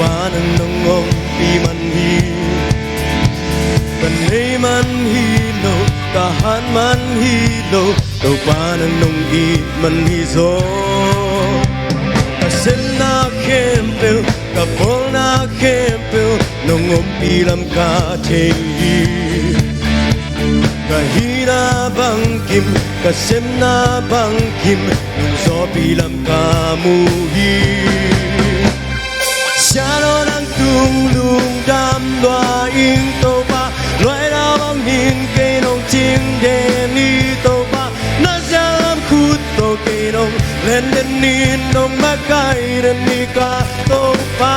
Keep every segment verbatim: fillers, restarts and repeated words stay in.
Topa nang nong ompih man hi. Ka nei man hi lo, ka hat man hi lo, Topa nang nong it man hi zaw. Ka sepna khempeuh, ka bawlna khempeuh, nong ompih lam ka thei hi. Ka hihna bangkim, ka sepna bangkim, nong zawhpih lam ka mu hi. Siangtho nang tung lungdam lua ing Topa, luaina bangin kei nong cing den hi Topa, na sianglam khut tawh kei nong len den in, nong makaih den hi ka Topa.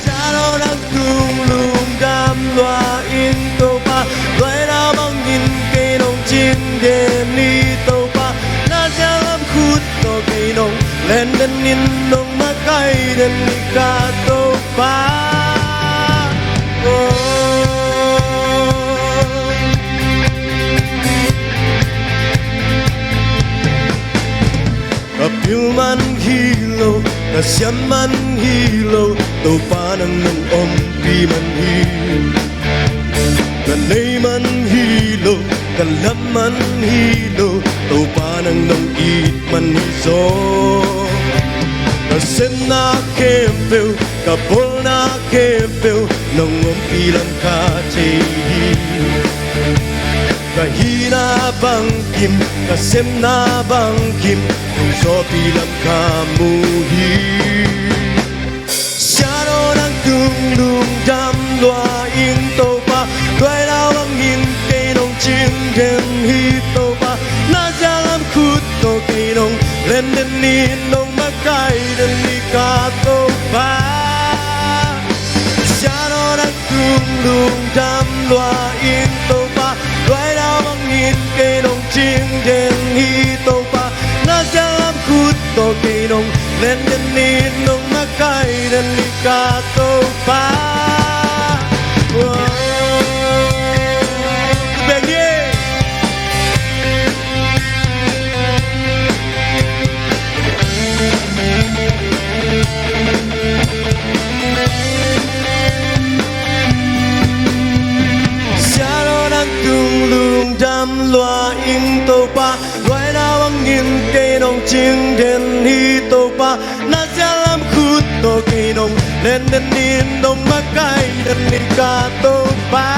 Siangtho nang tung lungdam lua ing Topa, luaina bangin kei nong cing den hi Topa, na sianglam khut tawh kei nong len den in, nong makaih den hi ka Topa. Oh. Ka pil man hi lo, ka siam man hi lo, Topa nang nong ompih man hi. Ka nei man hi lo, ka lap man hi lo, Topa nang nong it man hi zaw. Ka sepna khempeuh, ka bawlna khempeuh, nong ompih lam ka thei hi. Ka hihna bangkim, ka sepna bangkim, nong zawhpih lam ka mu hi. Siangtho nang tung lungdam lua ing Topa, luaina bangin kei nong cing den hi Topa, na sianglam khut tawh kei nong len den in, nong makaih den hi ka Topa. Siangtho nang tung lungdam lua ing Topa, luaina bangin kei nong cing den hi Topa, na sianglam khut tawh kei nong len den in, nong makaih den hi ka Topa. Oh. Beng ye. Siangtho nang tung lungdam lua ing Topa, luaina bangin kei nong cing den hi Topa, na sianglam khut tawh kei nong len den in, nong makaih den hi ka Topa.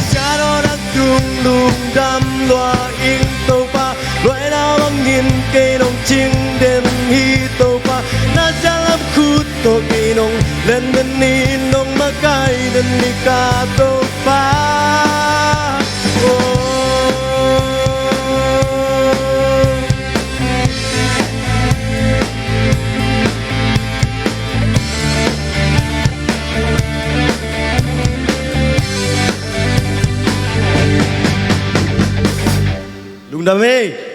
Siangtho nang tung lungdam lua ing Topa, luaina bangin kei nong cing den hi Topa, na sianglam khut tawh kei nong len den in, nong makaih den hi ka Topa. Oh. Lungdam ei.